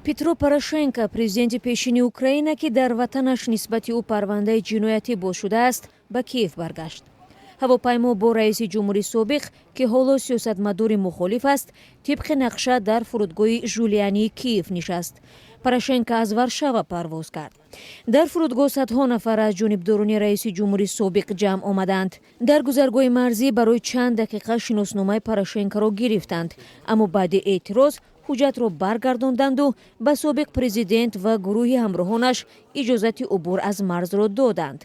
Петро Порошенко, президенти пешини Украина, ки дар ватанаш нисбати ӯ парвандаи ҷиноятӣ боз шудааст, ба Киев баргашт. Ҳавопаймо бо раиси ҷумҳури собиқ, ки ҳоло сиёсатмадори мухолиф аст, тибқи нақша дар фурудгоҳи Жулиании Киев нишаст. Порошенко аз Варшава парвоз кард. Дар фурудгоҳ садҳо нафар аз ҷонибдорони раиси ҷумҳури собиқ ҷамъ омаданд. Дар гузаргоҳи марзӣ барои чанд дақиқа шиносномаи Порошенкоро гирифтанд, аммо баъди эътироз ҳуҷҷатро баргардонданду ба собиқ президент ва гурӯҳи ҳамроҳонаш иҷозати убур аз марзро доданд.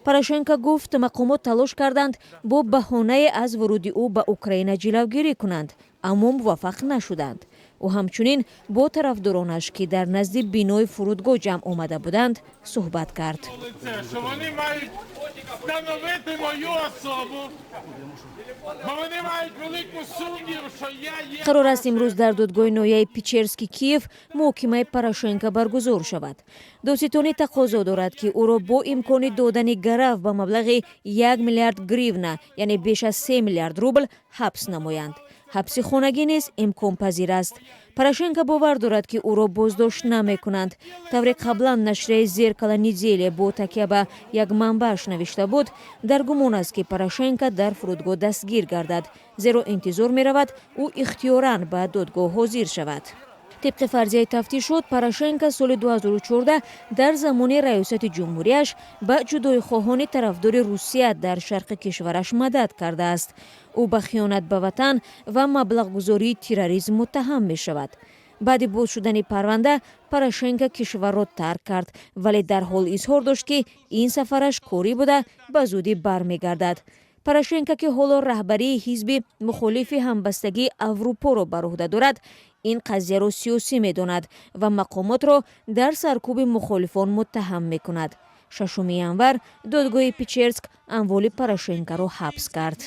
Порошенко гуфт, мақомот талош карданд бо баҳонае аз вуруди ӯ ба Украина ҷилавгирӣ кунанд, аммо муваффақ нашуданд. Ӯ ҳамчунин бо тарафдоронаш, ки дар назди бинои фурудгоҳ ҷамъ омада буданд, суҳбат кард. Лице, що вони мають встановити мою особу, бо вони мають велику сумнів, що я є. Қарор аст, имрӯз дар додгоҳи ноҳияи Печерски Киев муҳокимаи Порошенко баргузор шавад. Додситонӣ тақозо дорад, ки ӯро бо имкони додани гарав ба маблағи 1 миллиард гривна, яъне беш аз 3 миллиард рубл, ҳабс намоянд. Ҳабси хонагӣ низ имконпазир аст. Порошенко бовар дорад, ки ӯро боздошт намекунанд. Тавре қаблан нашрияи «Зеркало недели» бо такя ба як манбааш навишта буд, дар гумон аст, ки Порошенко дар фурудгоҳ дастгир гардад, зеро интизор меравад, ӯ ихтиёран ба додгоҳ ҳозир шавад. Тибқи фарзияи тафтишот, Порошенко соли 2014 дар замони раёсати ҷумҳурияш ба ҷудоихоҳони тарафдори Русия дар шарқи кишвараш мадад кардааст. Ӯ ба хиёнат ба ватан ва маблағгузории терроризм муттаҳам мешавад. Баъди боз шудани парванда Порошенко кишварро тарк кард, вале дарҳол изҳор дошт, ки ин сафараш корӣ буда, ба зудӣ бармегардад. Порошенко, ки ҳоло раҳбарии ҳизби мухолифи Ҳамбастагии Аврупоро бар уҳда дорад, ин қазияро сиёсӣ медонад ва мақомотро дар саркӯби мухолифон муттаҳам мекунад. 6 январ додгоҳи Печерск амволи Порошенкоро ҳабс кард.